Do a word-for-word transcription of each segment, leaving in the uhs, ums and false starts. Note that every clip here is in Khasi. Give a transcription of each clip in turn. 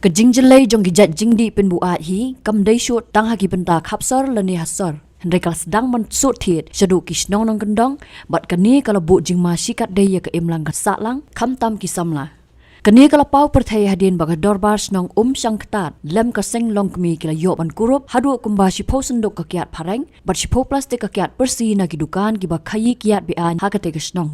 Ka jingjyllei jong ki jait jingdih pynbuaid hi kam dei shuh tang ha ki bynta khapsor lane ha sor, hynrei ka la sdang ban sut thied shaduh ki shnong nongkyndong, bad kane ka la buh jingma shikatdei ïa ka imlang ka sahlang, khamtam ki samla. Kane ka la paw pyrthei hadien ba ka dorbar shnong Umshangtad lem ka seng longkmie ki la ïoh ban kurup haduh kumba shiphew synduk ka kiad phareng bad shiphew plastik ka kiad pyrsi na ki dukan kiba khaïi kiad be-aiñ ha katei ka shnong.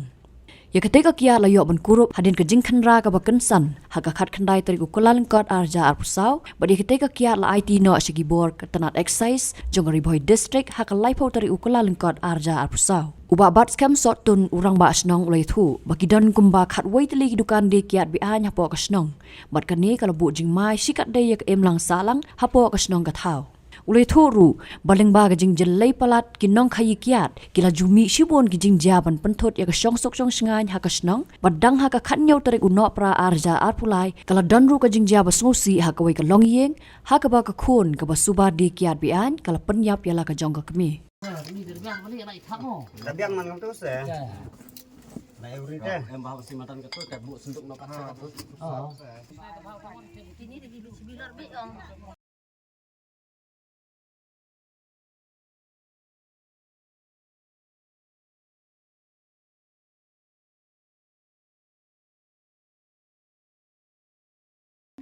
Ïa katei ka kiad la ïoh ban kurup hadien ka jingkhynra kaba kynsan ha ka khatkhyndai tarik u Kyllalyngkot arhajar arphew saw, bad ïa katei ka kiad la aiti noh sha ki bor ka tnat Excise jong ka Ri Bhoi District ha ka laiphew tarik u Kyllalyngkot arhajar arphew saw. U Bah Batskhem Sohtun, u Rangbah Shnong, u la ïathuh ba ki don kumba khatwei tylli ki dukan die kiad be-aiñ hapoh ka shnong, bad kane ka la buh jingma shikatdei ïa ka imlang sahlang hapoh ka shnong ka thaw. U la ïathuh ruh ba lyngba ka jingjyllei palat ki nongkhaïi kiad, ki la ju mih shibun ki jingjia ban pynthut ïa ka shongsuk shongshngaiñ ha ka shnong, bad dang ha ka khathynñiew tarik u Nohprah arhajar arphew lai ka la don ruh ka jingjia ba sngewsih ha kawei ka longïing, ha kaba ka khun kaba suba die kiad be-aiñ ka la pynïap ïa la ka jong ka kmie.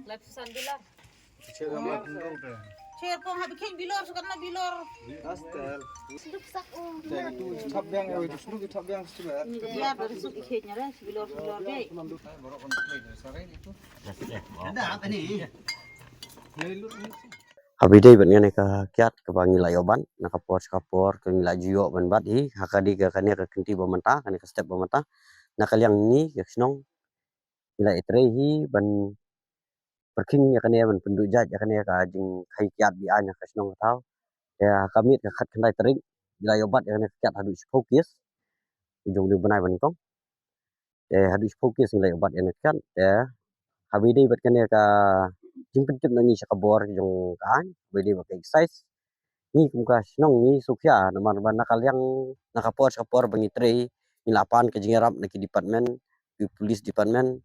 Laiphew san bilor. Cher pong ha bikhej bilor, sukat na bilor. Sduk sak um. Thap biang, oi, sduk thap biang, sduk. Ni dia baru sduk ikhej nyare, bilor, bilor dei. Ada apa ni? Haba ïadei bad kane ka kiad kaba ngi la ïoh ban na ka por sha ka por, ka ngi la ju ïoh ban bat hi, ha ka dei ka kane ka kynti ba mynta, kane ka step ba mynta. Na ka liang ngi ka shnong ngi la ïatrei hi ban pyrkhing ïa kane, ban pynduh jait ïa kane ka jingkhaïi kiad be-aiñ ha ka shnong ka thaw. Te ha ka miet ka khatkhyndai tarik ngi la ïoh bat ïa kane ka kiad haduh shiphew case. U jong u bnai ba nyngkong. Te haduh shiphew case ngi la ïoh bat ïa kane ka kiad. Te haba ïadei bad kane ka jingpyntip na ngi sha ka bor jong ka aiñ, haba ïadei bad ka Excise, ngi kum ka shnong ngi sngewkhia namar ba na ka liang, na ka por sha ka por ba ngi trei, ngi la pan ka jingïarap na ki department, ki police department.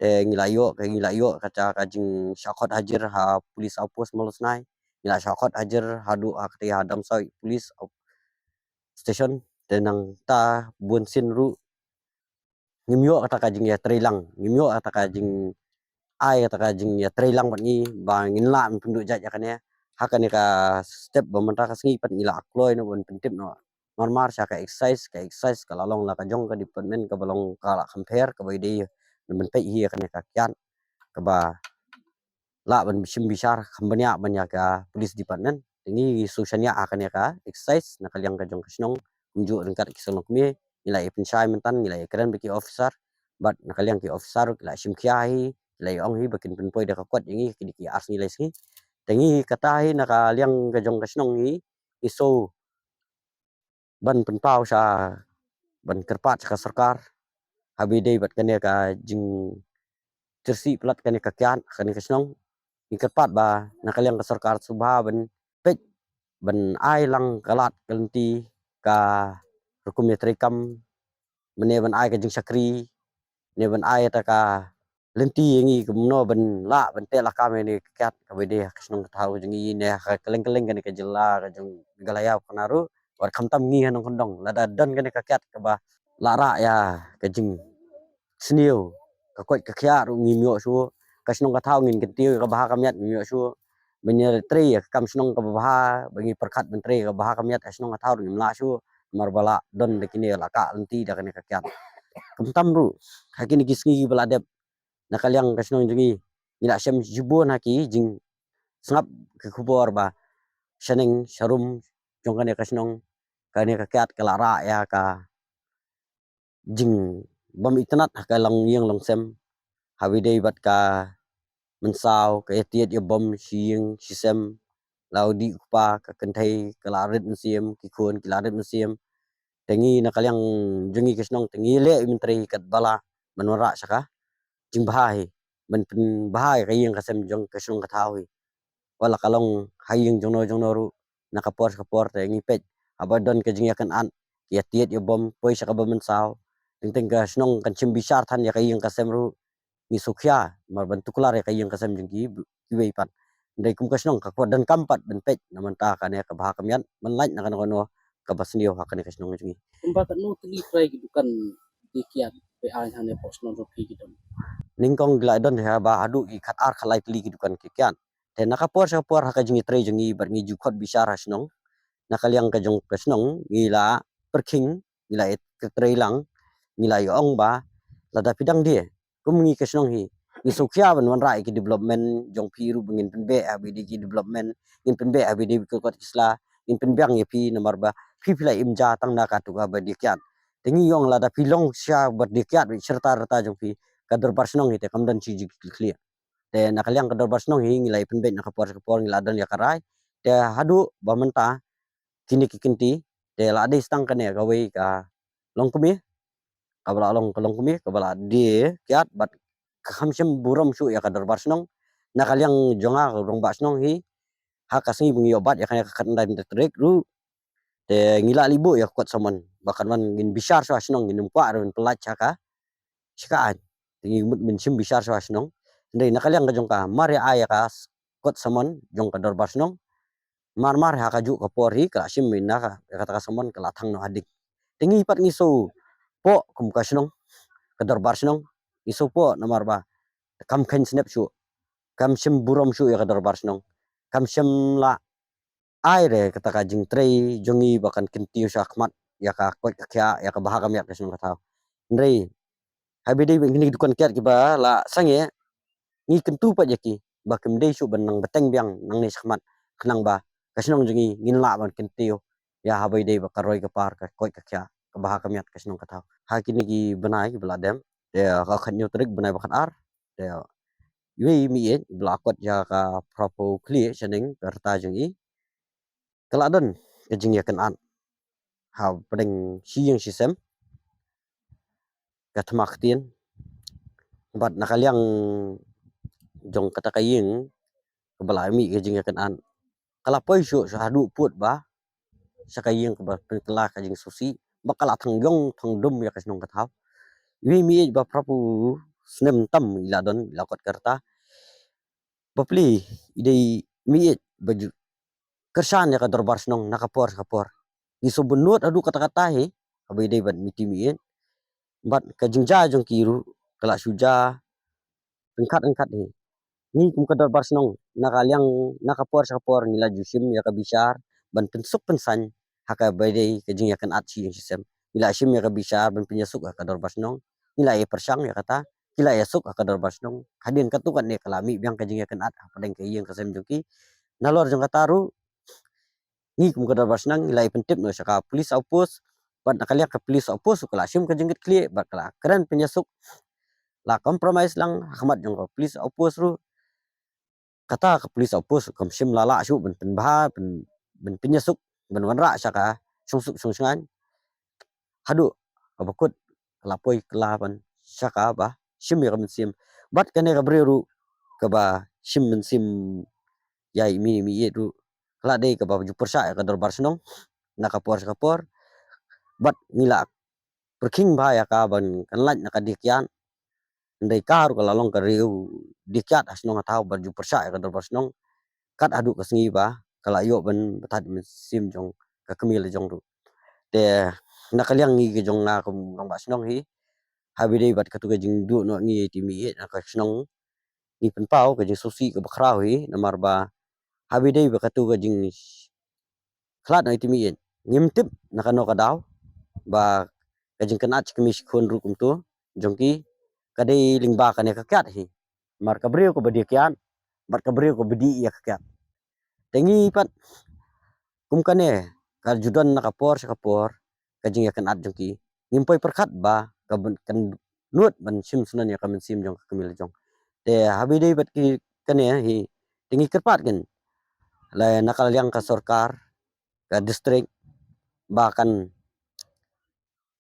Te ngi la ïoh, ka ngi la ïoh kata ka jingshah khot hajir ha police outpost Mawlasnai. Ngi la shah khot hajir haduh ha kata ha Damsawit police out-, station. Te nangta bun sien ruh ngim ïoh kata ka jingïatreilang, ngim ïoh kata ka jingai kata ka jingïatreilang bad ngi ba ngin lah ban pynduh jait ïa kane. Ha kane ka step ba mynta ka sngi pat ngi la kloi noh ban pyntip noh marmar sha ka Excise, ka Excise ka la long la ka jong ka department kaba long ka la compare kaba ïadei ban peit hi ïa kane ka kiad kaba lah ban shim bishar kham bniah ban ïa ka police department. Te ngi shu shaniah ha kane ka Excise na ka liang ka jong ka shnong, kumjuh ryngkat ki seng longkmie, ngi la ïa pynshai mynta, ngi la ïa kren bad ki officer, bad na ka liang ki officer ki la shim khia hi, ki la ïa ong hi ba kin pynpoi da ka kot ïa ngi ki dei ki ar sngi lai sngi. Te ngi kata hi na ka liang ka jong ka shnong ngi, ngi shu ban pynpaw sha, ban kyrpad sha ka sorkar haba ïadei bad kane ka jingtyrsi palat kane ka kiad kane ka shnong. Ngi kyrpad ba na ka liang ka sorkar sngewbha ban peit, ban ai lang ka lad ka lynti, ka rukom ïatreikam, mane ban ai ka jingshakri, ne ban ai kata ka lynti ïa ngi kumno ban lah ban teh lakam ïa kane ka kiad kaba ïadei ha ka shnong ka thaw jong ngi ne ha kylleng kylleng kane ka jylla ka jong Meghalaya kane ruh, wat khamtam ngi ha nongkyndong. Lada don kane ka kiad kaba la rah ïa ka jingsniew, ka koit ka khiah ruh ngim ïoh shuh. Ka shnong ka thaw ngin kyntiew ïa ka bha ka miat ngim ïoh shuh. Ban ïatrei ïa ka kam shnong kaba bha, ba ngi pyrkhat ban trei ïa ka bha ka miat ha shnong ka thaw ruh ngim lah shuh. Namar ba la don da kine la kah lynti da kane ka kiad. Khamtam ruh ha kine ki sngi kiba la dep, na ka liang ka shnong jong ngi, ngi la shem shibun ha ki jingsngap ki khubor ba shaneng sharum jong kane ka shnong, kane ka kiad ka la rah ïa ka jingbym itynnad ha ka longïing longsem, haba ïadei bad ka mynsaw, ka ïatied ïabom shi ïing shi sem, la u dih u kpa, ka kynthei ka la rit mynsiem, ki khun ki la rit mynsiem. Te ngi na ka liang jong ngi ka shnong te ngi leh myntri katba lah ban wanrah sha ka jingbha hi, ban pynbha ïa ka ïing ka sem jong ka shnong ka thaw hi. Wat la ka long ha ïing jongno jongno ruh, na ka por sha ka por te ngi peit haba don ka jingïakynad, ki ïatied ïabom, poi sha kaba mynsaw, teng teng ka shnong kan shim bishar than ïa ka ïing ka sem ruh. Ngi sngewkhia namar ban tuklar ïa ka ïing ka sem jong ki, iwei pat. Hynrei kum ka shnong ka kwah donkam pat ban peit na mynta kane ka bha ka miat ban lait na kano kano kaba sniew ha kane ka shnong jong ngi. Kumba katno tylli trai ki dukan die kiad phi ai hangne hapoh shnong jong phi ki don? Nyngkong ki la don hi ba haduh ki khatar khatlai tylli ki dukan die kiad. Te na ka por sha ka por ha ka jingïatrei jong ngi bad ngi ju khot bishar ha shnong, na ka liang ka jong ka shnong ngi la pyrkhing, ngi la ïatrei lang, ngi la ïa ong ba lada phi dang die kum ngi ka shnong hi, ngi sngewkhia ban wanrah ïa ki development jong phi ruh ba ngin pynbeh ha ba ïadei ki development, ngin pynbeh ha ba ïadei ki kot ki sla, ngin pynbiang ïa phi namar ba phi phi la im ja tang na katu kaba die kiad. Te ngi ong lada phi long sha ba die kiad ba syrta rta jong phi, ka dorbar shnong hi te kam don shi jingkhlieh. Te na ka liang ka dorbar shnong hi ngi la ïa pynbeit na ka por sha ka por, ngi la don ïa ka rai. Te haduh ba mynta kine ki kynti te la dei stang kane kawei ka longkmie, kaba la long ka longkmie kaba la die kiad bad ka kham shym burom shuh ïa ka dorbar shnong. Na ka liang jong nga ka rangbah shnong hi, ha ka sngi ba ngi ïoh bat ïa kane ka khatkhyndai tarik ruh, te ngi la leit buh ïa ka kot samon ba kan wan ngin bishar shuwa ha shnong, ngin ym kwah ruh ban pyllait sha ka, sha ka aiñ. Te ngi mut ban shim bishar shuwa ha shnong. Hynrei na ka liang ka jong ka mar ïa ai ïa ka kot samon jong ka dorbar shnong, mar mar ha kajuh ka por hi ka la shim ïa ka, ïa kata ka samon ka la thang noh ha ding. Te ngi pat ngi sngewpoh kum ka shnong, ka dorbar shnong, ngi sngewpoh namar ba kam kheiñ snep shuh, kam shym burom shuh ïa ka dorbar shnong, kam shym la ai re kata ka jingtrei jong ngi ba kan kyntiew sha khmat ïa ka koit ka khiah, ïa ka bha ka miat ka shnong ka thaw. Hynrei ha ba ïadei bad kine ki dukan kiad kiba la sangeh, ngi kyntu pat ïa ki ba kim dei shuh ban nang bteng biang nangne sha khmat, khnang ba ka shnong jong ngi ngin lah ban kyntiew ïa ha ba ïadei bad ka roi ka par, ka koit ka khiah, ka bha ka miat ka shnong ka thaw. Ha kine ki bnai kiba la dep, te ha ka khathynñiew tarik bnai ba khatar, te iwei i meiieit ba la kot ïa ka phra phew khlieh shaneng ka rta jong i, ka la don ka jingïakynad hapdeng shi ïing shi sem, ka thma ktien. Bad na ka liang jong kata ka ïing kaba la mih ka jingïakynad, ka la poi shuh sha haduh pud ba sha ka ïing kaba pynkylla ka jingsngewsih, ba ka la thang ïong thang dum ïa ka shnong ka thaw. Iwei i meiieit ba phra phew snem tam i la don, i la kot ka rta. Bapli i dei i meiieit ba ju kyrshan ïa ka dorbar shnong na ka por sha ka por. Ngi sngewbha nud haduh katta katta hi ha ba ïadei bad i meiieit i meiieit. Bad ka jingjia jong ki ruh ka la shu jia ryngkat ryngkat hi. Ngi kum ka dorbar shnong, na ka liang, na ka por sha ka por ngi la ju shim ïa ka bishar ban pynsuk pynsan ha kaba ïadei ka jingïakynad shi ïing shi sem. Ngi la shim ïa ka bishar ban pynïasuk ha ka dorbar shnong, ngi la ïa pyrshang ïa kata, ki la ïasuk ha ka dorbar shnong. Hadien katto katne ka la mih biang ka jingïakynad hapdeng ka ïing ka sem jong ki. Nalor jong kata ruh, ngi kum ka dorbar shnong ngi la ïa pyntip noh sha ka police outpost, bad na ka liang ka police outpost ka la shim ka jingkitkhlieh bad ka la kren pynïasuk, la compromise lang ha khmat jong ka police outpost ruh. Kata ka police outpost kam shym la lah shuh ban pynbha, ban, ban pynïasuk, ban wanrah sha ka shongsuk shongshngaiñ. Haduh kaba kut ka la poi kylla ban sha kaba shim ïa ka mynsiem. Bad kane ka briew ruh kaba shim mynsiem ïa i mei, i meiieit ruh, ka la dei kaba ju pyrshah ïa ka dorbar shnong na ka por sha ka por. Bad ngi la pyrkhing bha ïa ka ban kan lait na ka die kiad. Hynrei ka ruh ka la long ka riew die kiad ha shnong ha thaw bad ju pyrshah ïa ka dorbar shnong. Kat haduh ka sngi ba ka la ïoh ban bthait mynsiem jong ka kmie la jong ruh. Te na ka liang ngi ka jong nga kum rangbah shnong hi, ha ba ïadei bad katu ka jingduh noh ngi ïa i meiieit na ka shnong, ngi pynpaw ka jingsngewsih kaba khraw hi, namar ba ha ba ïadei bad katu ka jingkhlad noh ïa i meiieit, ngim tip na kano ka daw ba ka jingkynad shi kmie shi khun ruh kumto jong ki ka dei lyngba kane ka kiad hi. Namar ka briew kaba die kiad bad ka briew kaba dih ïa ka kiad. Te ngi pat kum kane ka ju don na ka por sha ka por ka jingïakynad jong ki, ngim poi pyrkhat ba ka ban, kan nud ban shim sngewsih ïa ka mynsiem jong ka kmie la jong. Te ha ba ïadei bad ki kane hi, te ngi kyrpad kin la na ka liang ka sorkar, ka district, ba kan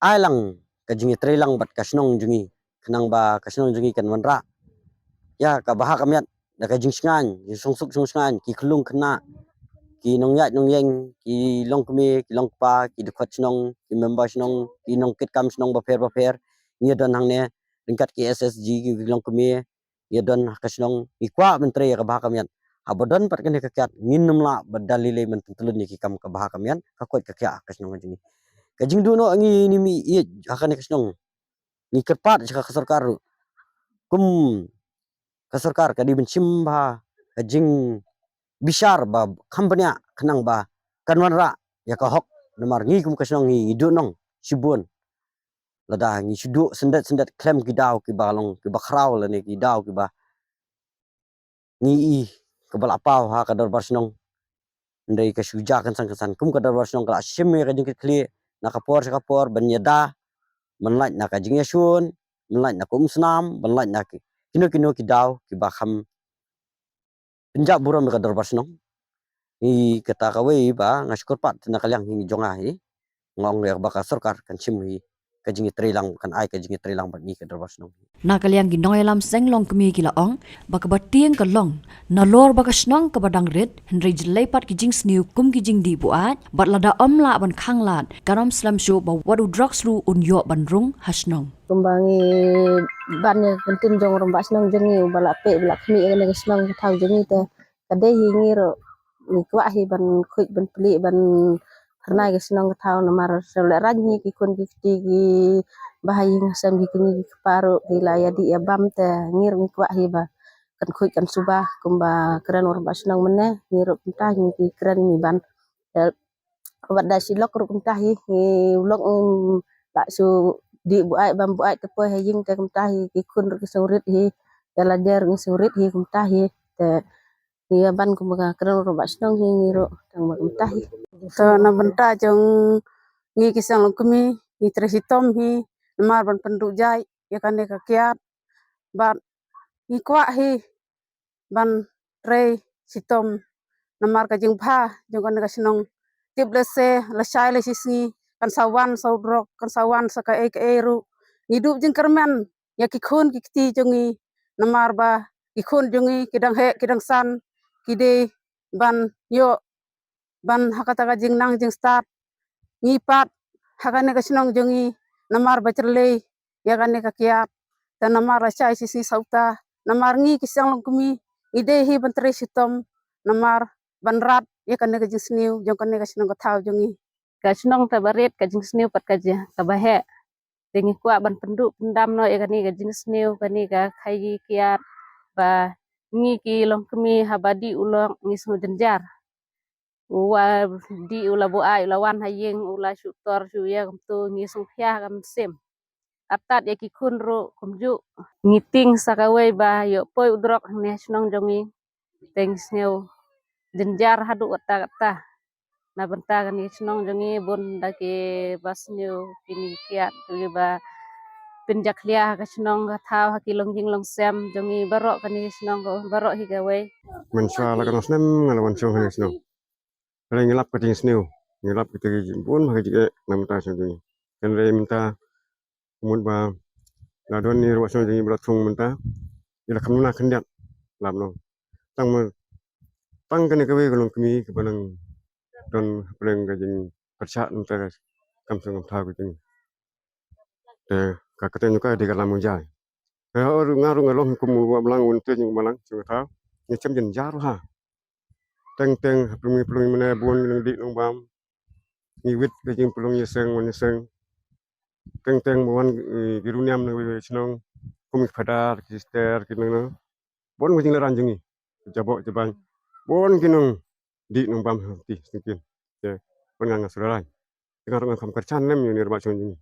ai lang ka jingïatreilang bad ka shnong jong ngi, khnang ba ka shnong jong ngi kan wanrah ïa ka bha ka miat da ka jingshngaiñ, jingshongsuk shongshngaiñ, ki khyllung khynnah, ki nongïaid nongïeng, ki longkmie, ki longkpa, ki dkhot shnong, ki member shnong, ki nongkitkam shnong bapher bapher, ngi don hangne ryngkat ki S S G, ki longkmie, ïa don ha ka shnong, ngi kwah ban trei ïa ka bha ka miat. Haba don pat kane ka kiad, ngin nym lah ba da lei lei ban pyntlun ïa ki kam ka bha ka miat, ka koit ka khiah ha ka shnong ka jong ngi. Ka jingduh noh ngi nym ïeit ha kane ka shnong. Ngi kyrpad sha ka sorkar ruh. Kum ka sorkar ka dei ban shim bha ka jingbishar ba kham bniah khnang ba kan wanrah ïa ka hok, namar ngi kum ka shnong ngi, ngi duh nong shibun. Lada ngi shu duh syndet syndet khlem ki daw kiba long kiba khraw lane ki daw kiba ngi i kaba la paw ha ka dorbar shnong. Hynrei ka shu jia kynsan kynsan, kum ka dorbar shnong ka la shim ïa ka jingkitkhlieh na ka por sha ka por ban ïada, ban lait na ka jingïashun, ban lait na ka umsnam, ban lait na ki kino kino ki daw kiba kham pynjah burom ïa ka dorbar shnong. Hi kata kawei ba nga shu kyrpad na ka liang hi jong nga hi. Nga ong ïa ba ka sorkar kan shim hi ka jingïatreilang, kan ai ka jingïatreilang bad ngi ka dorbar shnong. Na ka liang ki nongïalam seng longkmie ki la ong ba kaba tieng ka long nalor ba ka shnong kaba dang rit, hynrei jyllei pat ki jingsniew kum ki jingdih buaid, bad lada ym lah ban khanglad, kan ym slem shuh ba wat u drugs ruh un ïoh ban rung ha shnong. Kumba ngi ban ïa ka ktien jong u rangbah shnong jong ngi uba la peit ba la khmih ïa kane ka shnong ka thaw jong ngi, te ka dei hi ngi ruh ngi kwah hi ban khuid ban plie ban phyrnai ka shnong ka thaw, namar shu lehrain hi ki khun ki kti kiba ha ïing ha sem, ki kñi ki kpa ruh ki la ïadih ïabam, te ngi ruh ngi kwah hi ba kan khuid kan suba kumba kren u rangbah shnong mynne. Ngi ruh kumta hi ngi kren ngi ban, te wat da shi lok ruh kumta hi ngi u lok, um, la shu dih buaid bam buaid te poi ha ïing, te kumta hi ki khun ruh ki sngewrit hi, ïa lade ruh ngi sngewrit hi kumta hi. Te ngi ïa ban kumba ka kren u rangbah shnong hi ngi ruh tang ba kumta hi. To na bynta jong ngi ki seng longkmie ngi trei shitom hi namar ban pynduh jait ïa kane ka kiad, bad ngi kwah hi ban trei shitom namar ka jingbha jong kane ka shnong. Tip lehse lashai lashisngi kan sa wan sa u drok, kan sa wan sa kaei kaei ruh. Ngi dup jingkyrmen ïa ki khun ki kti jong ngi namar ba ki khun jong ngi ki dang heh ki dang san, ki dei ban ïoh ban ha kata ka jingnang jingstad. Ngi pat ha kane ka shnong jong ngi namar ba jyllei ïa kane ka kiad, te namar lashai shisngi sa uta, namar ngi ki seng longkmie ngi dei hi ban trei shitom namar ban rat ïa kane ka jingsniew jong kane ka shnong ka thaw jong ngi. Ka shnong te ba rit, ka jingsniew pat ka jia kaba heh. Te ngi kwah ban pynduh pyndam noh ïa kane ka jingsniew, kane ka khaii kiad, ba ngi ki longkmie haba dih u lok ngi sngew jynjar. U wa dih u la buaid, u la wan ha ïing, u la shu tor shu ïa kumto, ngi sngewphiah ka mynsiem. Artat ïa ki khun ruh kumjuh. Ngi tieng sa kawei ba ïoh poi u drok hangne ha shnong jong ngi. Te ngi sngew jynjar haduh katta katta. Na bynta kane ka shnong jong ngi bun da kiba sniew kine ki kiad, kiba pynjakhlia ha ka shnong ka thaw, ha ki longïing longsem jong ngi baroh, kane ka shnong ka baroh hi kawei. Mynshuwa la katno snem nga la wan shong ha kane ka shnong. Hynrei ngi lap ka jingsniew, ngi lap kita ki bun ha ka jingeh na bynta shnong jong ngi. Hynrei mynta mut ba la don ïa u rangbah shnong jong ngi ba la thung mynta, ïa la kham na khyndiat lap noh. Tang ma, tang kane kawei ka longkmie kaba nang don hapdeng ka jingpyrshah na bynta ka kam shnong kam thaw ka jong ngi. Te ka kata nyngkong ka dei ka lam u jai. Nga ruh, nga ruh nga long kum u wah blang, u nongtrei jong u balang jong ka thaw. Ngi shem jynjar ha. Teng teng ha pynlong pynlong mynne bun ngi dih nongbam. Ngi wit ka jingpynlong ïaseng wan ïaseng. Teng teng ba wan, eh, ki riewniam na kawei ka shnong, kum ki phadar, ki sister, ki nang nang. Bun ka jinglehrain jong ngi. Ki jaboh jabaiñ. Bun ki nongdih nongbam ha ti sngewthuh. Te bun nga nga sngewlehrain. Te nga ruh nga kham kyrchan lem ïa une u rangbah shnong jong ngi.